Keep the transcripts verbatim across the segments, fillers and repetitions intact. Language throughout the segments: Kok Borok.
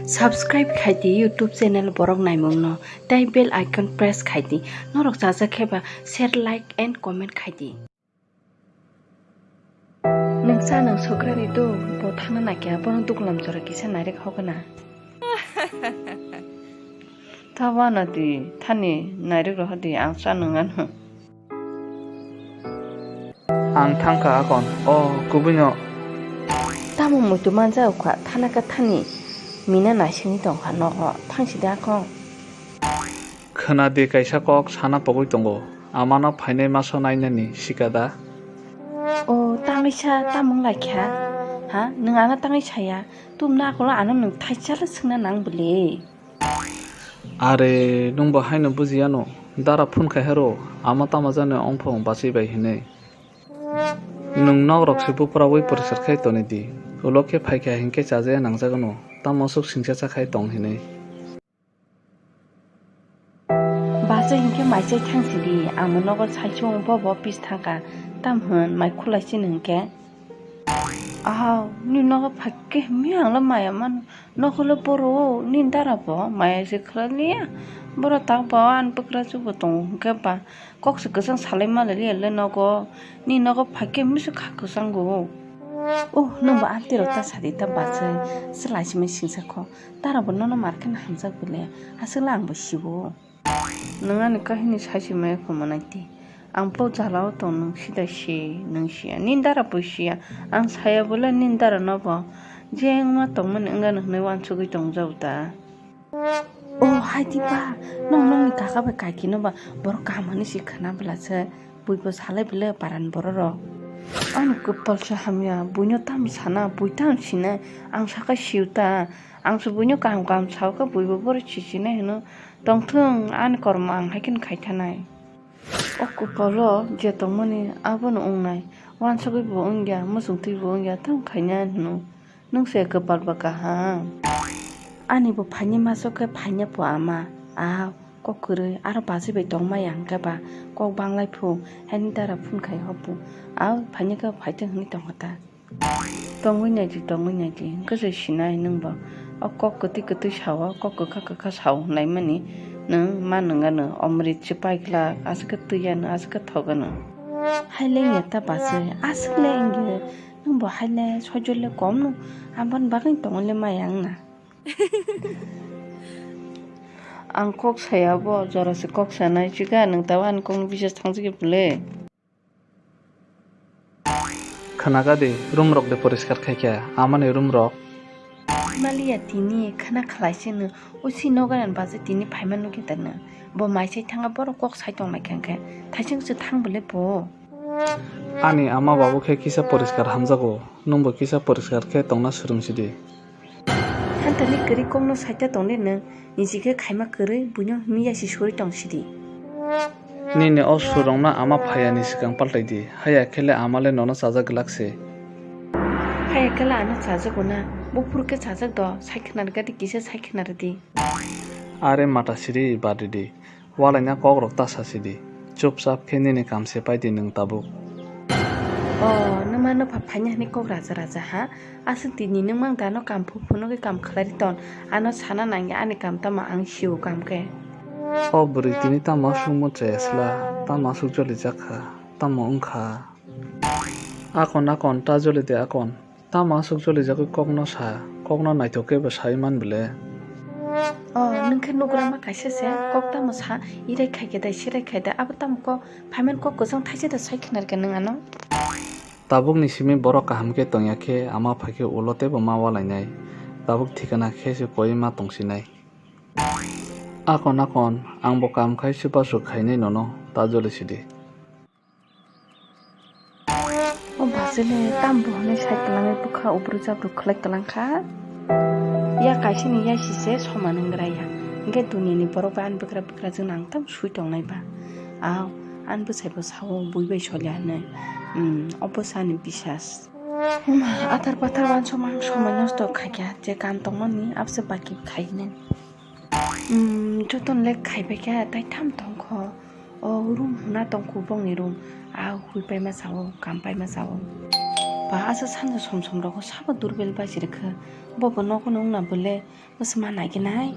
Subscribe khai di YouTube channel borok naimung no, tei bell icon press khai di. Norok chajak khe ba share, like and comment khai di. Nwng cha nwng sokra ri do, bo thangna nakya, bono duklam jora kisa nairek hokna. Tha wana di, thani nairek rohor di, ang cha nwng ano. Ang thangkha akon, o kubuino. Tamo muitu manja ukha, thana ka thani mina naisingni tongkha nogo, thangsi da akon. Khwna di kaisa kok sana pogwi tongo, amano phainai maso nainani sika da. O tangwi sa, tamung laikha, ha, nwng ano tangwi saya, tumna akolo ano nwng thaisala swngna nang bwle. Are, nwngbo haino bujiya no, dara phone khai haro, ama tamo jani ongphong bachwi bai hinwi. Nwng nok rok se bupra wi poriskar khai toni di, ulo khe phaikha hinkhe chajaya nangjagano, tamo aswk singsa cha khai tong hinwi. Bachwi hinkhe mai chai thang sidi, amo nogo saichung bo bo pis thangkha, tam hwn mai khulai chini hinkhe. Ahau, ni nogo phaikhe himwi angla maya mano. Nokole boro, nini dara bo maya se khlai liya. Boro tak bo ani bwkrajwk bo tongo hwnkhe ba kok se kwchang salai ma liya le nogo. Nini nogo phaikhe misa kha kwchango. Oh, nwng bo aunty rok ta sadi ta bachai. Chwla simi singsa kho. Dara bo nono mar khe na hamjak bole. Aswk le ang bo sibo. Nwng ani kahini sachi maya kho mwnai di. Ang bo jala o tong nwng sida si, nwng siya. Nini dara bo siya. Ang saya bole nini dara no bo. Je wngma tongmani wngano hwnwi uansugwi tongjao da. Oh, hai di ba. Nwng nwngni kaka bai kaiki no ba. Borok kaham hwnwi si khwna bwla se. Bui bo salai bwle paran borok rok. Ani kwpal se hamya. Buino tamo sana, bui tamo sinai. Ang saka siyo ta. Ang se buino kaham kaham sao khe bui bo borok si sinai hwno. Tongthwng ani kormo ang hai kheno khai thanai. O kwpalo je tongmani abono wngnai, uansugwi bo wngya, muchungtwi bo wngya, tamo khaina hwno. Nwng se kwpal ba kaham. Ani bo phaini maso khe phaina po ama, a kok kwrwi, aro bachwi bai tongmaya hwnkhe ba kok banglai phu, haini dara phun khai hopu, a phaini khe phaitwng hwnwi tongkha ta. Tongwi naidi, tongwi naidi, hwnkhe se sinai nwng bo. O kok kwtwi kwtwi sao, kok kwkha kwkha sao hwnlaimani nwng ma nwng ano, omrit se paikhlak, aswk khe twi ano, aswk khe thok ano. Hai le ya ta bachwi, aswk le wngya, nwng bo hai le sojol le kom no, aboni bagwi tongwi le maya wngna. Ang kok saya bo, jora se kok sanai, chikha nwng tamo ani kok ni bisas thang jagwi bwle. Khwnaga di, room rok de poriskar khai kha, amani room rok. Maliya tini khwna khlai se no, usi nogaran baje tini phaima nugwi tano. Bo mai sai thanga borok kok sai tong lai kha hwnkhe, thaising se thang bwle bo. Ani ama babu khe kisa poriskar hamjago, nwng bo kisa poriskar khe tongna swrwng sidi. Hantani kwrwi kokno saita tongde nwng, niji khe khaima kwrwi buino himwi yasi suri tong sidi. Nini o surokno ama phaiya ni swkang paltai di, haiya khe le ama le nono chajak glak se. Haiya khe le ano chajak o na, buphuru khe chajak do, sai khna rwgadi kisa sai khna rwdi. Are mata siri bad ridi. Walaina kokrok ta sa sidi. Chupchap khe nini kam se pai di nwng tabuk. O, nwma nwpha phaina hwnwi kok raja raja ha? Aswk tini nwng mang dano kam phu phunugwi kam khlai ri ton? Ano sana nangya ani kam tamo ang sio kam khe. O bwrwi tini tamo aswk muchaya sla, tamo aswk jolijak kha, tamo wng kha. Akon akon ta joli de akon. Tamo aswk jolijagwi kokno sa, kokno naithok khe bo sai man bwle. O, nwng khe nugrama kaisa se, kok tamo sa, irai khai khe dai, sirai khai dai, abo tamo kok, phaimani kok kwchang thaisa da sai khna rwkha nwng ano. Tabukni simi borok kaham khe tongya khe ama phai khe ulo teibo ma walainai, tabuk thikana khe se koi ma tongsinai. Akon akon, ang bo kam khai se basuk khainai nono, ta joli sidi. O bachele tam bo hwnwi sai kwlangwi bwkha ubru jabru khlai kwlang kha. Ya kaisini ya sise soman wngrai ya. Hwnkhe duniani borok bai ani bwkra bwkra jwk nang tam sui tongnai ba. Au, ani bwsai bo sao bui bai solia hwnwi. Hmm, obo se ani bisas. Huma, athar pathar wansukma ang somai nosto khaikha, je kam tongmani abose baki khainai. Hmm, jotono le khaibai kha, tai tham tongkho. O room huna tongkho bongni room. A hui paima sao, kam paima sao. Ba asa sanja som som rogo sabo durbel bai se rikha. Bo bo nogo nung na bole bwsma nai khe nai.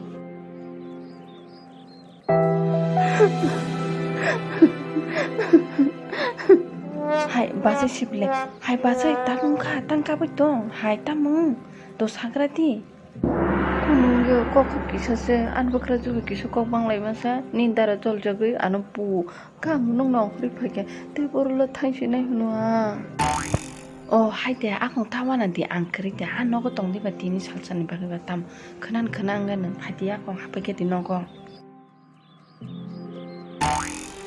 Hai bachai sible, hai bachai tabung kha tang kabui tong, hai tamung do sagra di. Kunungyo kok kisa se, ani bwkra jugo kisa kok banglai masa, nini dara joljagwi ano pu. Kang nung nong khri phaikhe, tei borok le thaisi nai hwnwi ha. O hai de, akung ta wana di ang kwrwi de, a nogo tong diba tini salsani bagwi ba tam khwnan khwna wngya nw, hai di akung hapai khe di nogo.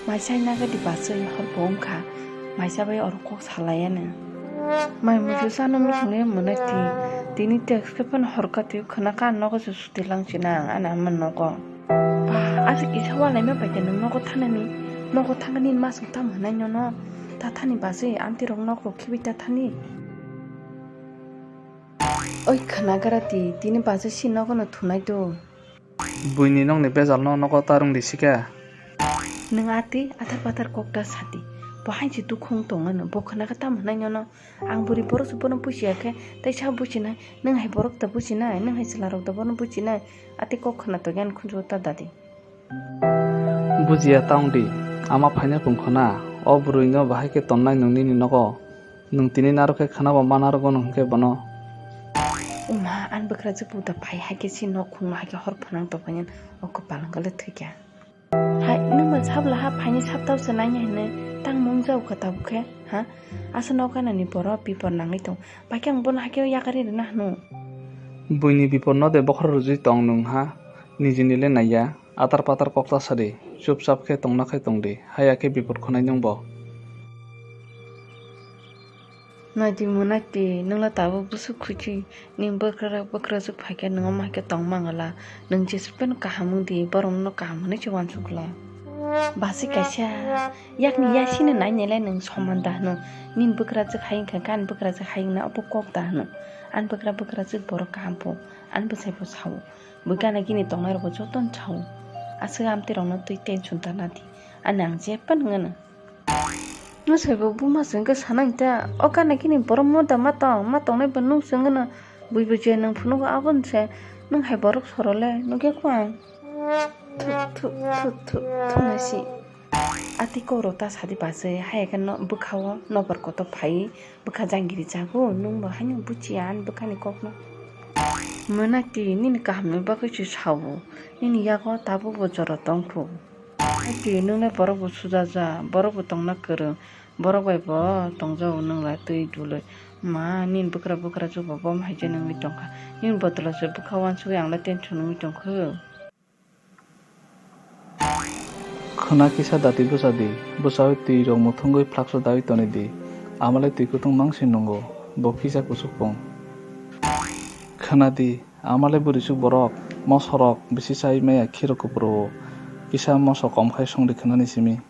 Maisa naga di bachwi hor bo wngkha, maisa bai oro kok salaiya nw. Mai musu chano muchungya mwnai ti, tini text khe phano hor ka twi khwna ka nogo se suti lang sina ang ani ama nogo. Ba, aswk kisa walaima bai de nwng nogo thanani, nogo thangani masuk tam hwnai nono, ta thani bachwi amtwi rok nok rok khibi ta thani. Oi khwna gara ti, tini bachwi si nogo no thunai do. Buini nokni bejalno nogo ta rwngdi sika. Nwng ati athar pathar kok ta sati. Bo hainsi dukhung tongano, bo khwna khe tam hwnai nono. Ang bwrwi borok se bono buchiya khe, tei sa buchinai, nwng hai borok da buchinai, nwng hai chwla rok da bono buchinai, ati kok khwna tongya ani khunju ta dadi. Bujiya ta wngdi, ama phainai pung khwna, o bwrwi no bahai khe tonnai nwng nini nogo. Nwng tini narwk khe khwna bo ma narwgo nwng hwnkhe bono. Uma, ani bwkrajwk buda phai hai khe si nok khungno hai khe hor phwnang tongphai nini, o kwpal wngkha le thwikha. Hai, nwng ba sabla ha phaini saptao se naina hinwi tangmung jao kha tabuk khe, ha? Asa nok ganani borok bipor nangwi tong. Bai khe ang bono hakhe yakarwi rwna hwno. Buini bipor no de bokhorok rwjwi tong nwng ha, nijini le naiya, atar patar kok ta sadi, chupchap khe tongna khai tongdi, haiya khe bipor khwnai nwng bo. Naidi mwnati, nwngla tabuk bwswk khuchi, nini bwkrajwk phaikhe nwng omo haikhe tong mangala, nwng jeswk phano kaham wngdi, borok nono kaham hwnwi se uansukla. Basi kaisa, yakni yasino nainelai nwng soman da hwno, nini bwkrajwk hai wngkha khe ani bwkrajwk hai wngna obo kok da hwno, ani bwkra bwkrajwk borok kaham pho, ani bwsai pho sao, bui gana gini tongnai rokbo jotono sao, aswk amtwi rokno twi tension ta nadi, ani ang jephano wngano. Nwsai bo buma se wngkhe sana hwnkhe, o gana gini borok moda ma tong, ma tongnai bo nwng se wngkhe no, bui bo je nwng phunugo abono se, nwng hai borok soro le nukya kho ang. Thuk, thuk, thuk, thuk, thuk nai si. Ati kok rok ta sadi bachai, haiya khe no bwkha o nokbar kotor phai, bwkha jangiri chago, nwng bo haino buchiya ani bwkhani kokno. Mwnati nini kahamni bagwi se sao, nini yago tabuk bo jora tong kho. Ati nwng le borok bo sujaja, borok bo tongna kwrwng, borok bai bo tongjago nwng lai twi dulwi. Ma, nini bwkra bwkra chuba bom hai je nwngwi tongkha. Nini bodolo se bwkha uansugwi ang le tension wngwi tongkho. Khwna kisa dati bwsa di, bwsawi twi rok muthungwi flaksa dawi toni di. Ama le twi kutung mang se nungo, bo kisa kuchuk pung. Khwna di. Ama le bwrwi chuk borok, moso rok bisi chai maya khiro kupru o, kisa moso kom khai songdi khwnani simi.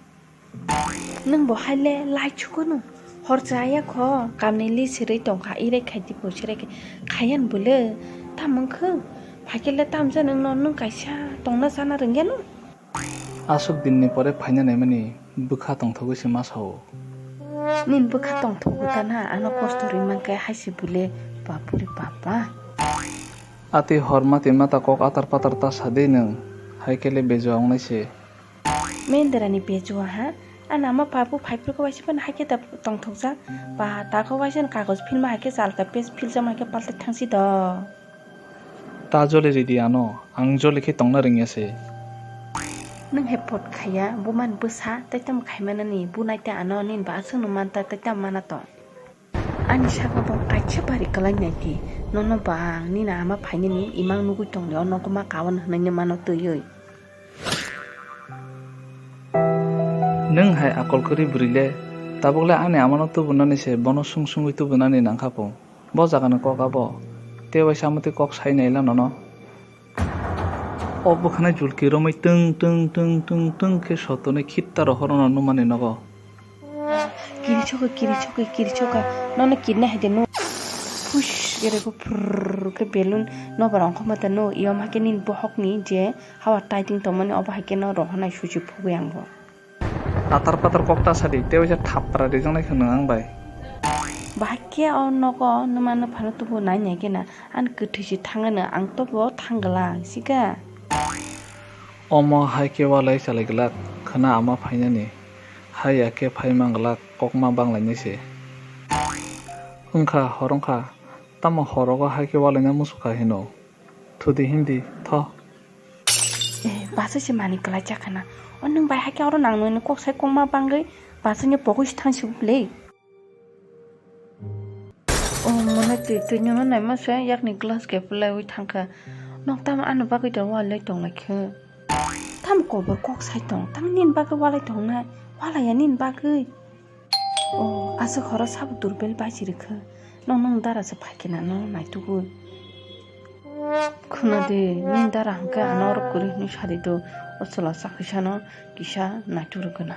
Nwng bo hai le lai chukono, hor chaya kho, kamni li sirwi tongkha, irai khai di bo sirai khai, khayan bwle, tam wngkhe, phaikhe le tam ja nwng no, nwng kaisa tongna chana rwngya no. Aswk dinni pore phaina naimani bwkha tongthogwi se ma sao. Nini bwkha tongthogo ta na, ano kosto rwi mankhe hai se bwle, bapure bapa. Atwi hor mati mata kok atar patar ta sa de nwng, hai khe le bejua wngnai se. Menderani bejua ha, ano ama pabu phaiphru khe waisa phano hai khe da tongthokjak, ba ta khe waisa kagoj philma hai khe chalka page philjama hai khe paltai thangsi do. Ta joli ridi ano, ang joli khe tongna rwngya se. Nwng hai pot khaiya, bumani bwsa tei tamo khaimanani, bu naita ano nini ba aswkno manta tei tamo mana tong. Ani saka bo kaisa bari kwlai naidi, nono ba ang nini ama phainani imang nugwi tongdi, o nogo ma kawan hwnwi mano twiwi. Nwng hai akol kwrwi bwrwi le, tabuk le ani amano tubunani se, bono sung sungwi tubunani nangkha pung. Bo jagani kok abo, tei waisa amotwi kok sai naila nono. O bwkhani julki romwi twng twng twng twng twng khe sotonwi khitta rohorono nukmani nogo. Kirichokha, kirichokha, kirichokha. Nono kirna hai de no. Phush, gere ko phurr khe balloon nobar ongkhorma ta no. Iyom hai khe nini bohokni je hawa tighting tongmani obo hai khe no rohornai suchi phugwi ang bo. Atar patar kok ta sadi, tei waisa thapra rijaknai khwno ang bai. Bahai khe o nogo nwma nwphano tubu nai nai khe na, ani kwthwi se thangano, ang tobo thang glak sika. Omo hai khe walai chalai glak, khwna ama phainani, hai ya khe phai man glak, kokma bang lainai se. Wngkha, hor wngkha, tamo horogo hai khe walaina muchukha hino. Thudi hindi, tho. Eh, basa se mani kwlai chakha na. O nwng bai hakhe oro nang nini kok sai kongma bangwi basa ni pogwi se thang si bwlwi. O mwnwi twi twi nyono naima se yakni glass khe pwlaiwi thangkha. Nok tamo ani bagwi da walai tong lai khe. Tamo kobor kok sai tong, tamo nini bagwi walai tong na, walai ya nini bagwi. O, aswk horo sabo durbel bai si rwkha. Nong nong dara se phai khe na no naitugwi. Khuna de, nini dara hwnkhe ano oro kwrwi hwnwi sadi do. O chwla chakhisano kisa naituk rwgwna.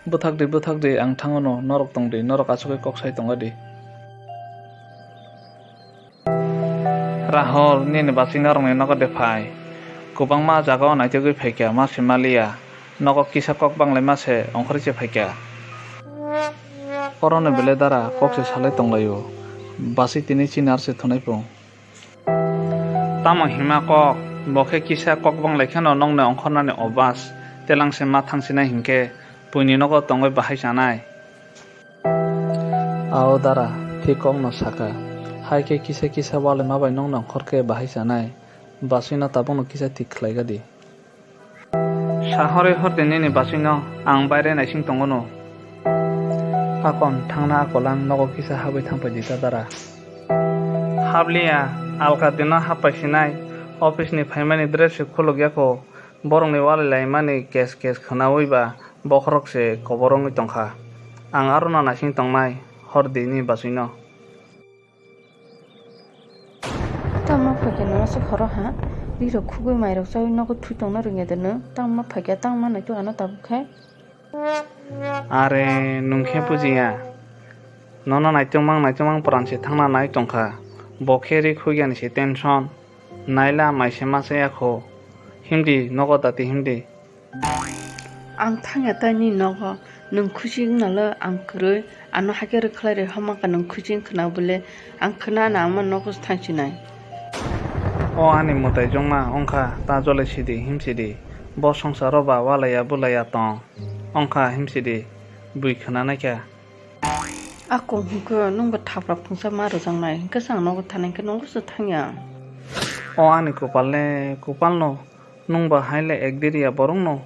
Bwthak di, bwthak di, ang thangono, norok tong di, norok achugwi kok sai tongo di. Rahul, nini bachwi norokni nogo de phai. Kwbangma jagao naitugwi phaikha, ma se maliya. Nogo kisa kok banglaima se ongkhorwi se phaikha. Orono belai dara kok se salai tonglaio. Bachwi tini chini ar se thunai pung. Tamo hima kok, bo khe kisa kok banglai kheno nokni ongkhornani obas. Telang se ma thangsinai hinkhe buini nogo tongwi bahai chanai. Ao dara, thik kokno sakha. Hai khe kisa kisa walaima bai nokno ongkhor khe bahai chanai. Bachwino tabukno kisa thik khlai gadi. Sahorwi hor di nini bachwino, ang baire naising tongo no. Akon thangna akolang nogo kisa habwi thangpai di ta dara. Habliya, alka dino happai sinai, office ni phaimani dress se khuluk yako, borokni walai laimani kes kes khwnawi ba bokhorok se kobor wngwi tongkha. Ang arono naising tongnai, hor di nini bachwino. Tamo phaikhe no se horo ha, rirok khugwi mairok chawi nogo thui tongna rwngya de no, tamo phaikhe tamo nai tu ano tabuk khe. Are, nwng khe bujiya. Nono naitwmang naitwmang pran se thangna nai tongkha. Bo khe ri khugya ni se tension. Naila mai se ma chaya kho. Himdi, nogo dati himdi. Ang thangya tai nini nogo. Nwng khusi wngna le ang kwrwi. Ano hakhe rwkhlai rwi homa kha nwng khusi wngkha na bole. Ang khwna na ama nogo thangsinai. O ani mwtai jongma wngkha, ta jole sidi, himsidi. Bo songsaro ba walaiya bulaiya tong. Wngkha himsidi, bui khwnanaikha. Akung hwnkhe nwngbo thapra phungsa ma rwjaknai, hwnkhe chwng nogo thanai hwnkhe nogo se thangya. O ani kwpal le kwpalno, nwngbo haile ekdiriya borokno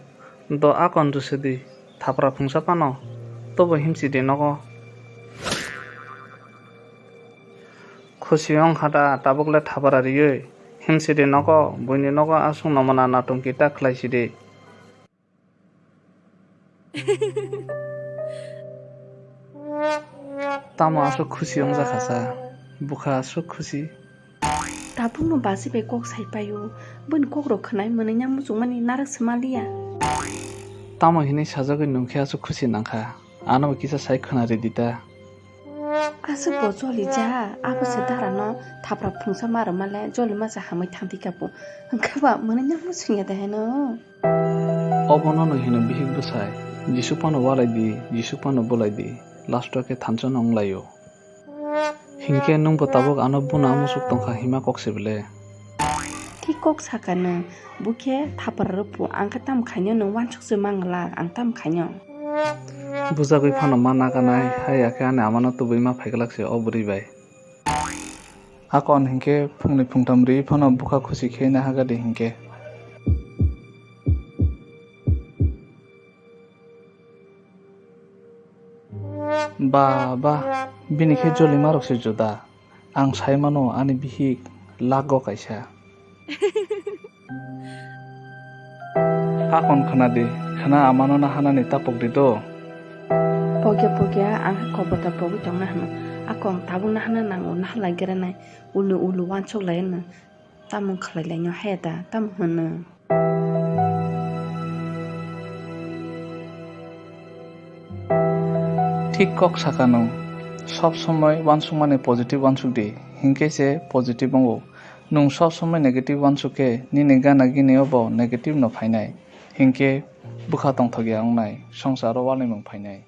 do akon rwsidi, thapra phungsa phano, tobo himsidi nogo. Khusi wngkha da tabuk le thapra riwi, himsidi nogo, buini nogo aswk nomona natungki ta khlaisidi. Tamo aswk khusi wngjakha sa? Bwkha aswk khusi? Tabukno basi bai kok sai paio. Bwni kokrok khwnai mwnwi ya muchungmani narak se maliya. Tamo hinwi sajagwi nwng khe aswk khusi nangkha? Anobo kisa sai khwna ridi ta. Aswk bo joli ja, abo se dara no thapra phungsa ma rwma le joli masa hamwi thang di kapo. Hwnkhe ba mwnwi ya muchungya de heno. Obo nono hino bihik bwsai, Jisu phano walai di, Jisu phano bulai di, last o khe thansa no wng lai o. Hinkhe nwng bo tabuk ano buna muchuk tongkha hima kok se bele. Thik kok saka nwng, bukhe thapra rwphu, ang khe tam khaino nwng wansuk se manglak, ang tam khaino. Bujagwi phano ma naganai, hai ya khe ani ama no tubui ma phaiglak se o bwrwi bai. Akon hinkhe phungni phungtham ri phano bwkha khusi khe naha gadi hinkhe. Ba, ba, bini khe jolima rok se juda. Ang sai mano ani bihik lago kaisa. Akon khna di, khna amano nahanani tapok di do. Pokya pokya, ang kobor ta pogwi tongna hano. Akon tabuk nahana nango, nahalai gere nai. Ulu ulu wansuk lai no. Tamo khlai lai no haya da, tamo hwno. Thik kok saka nwng. Sob somoi wansukmani positive wansuk di, hinkhe se positive wngo. Nwng sob somoi negative wansuk khe nini gana gini o bo negative no phainai, hinkhe bwkha tongthokya wngnai, songsaro walnimung phainai.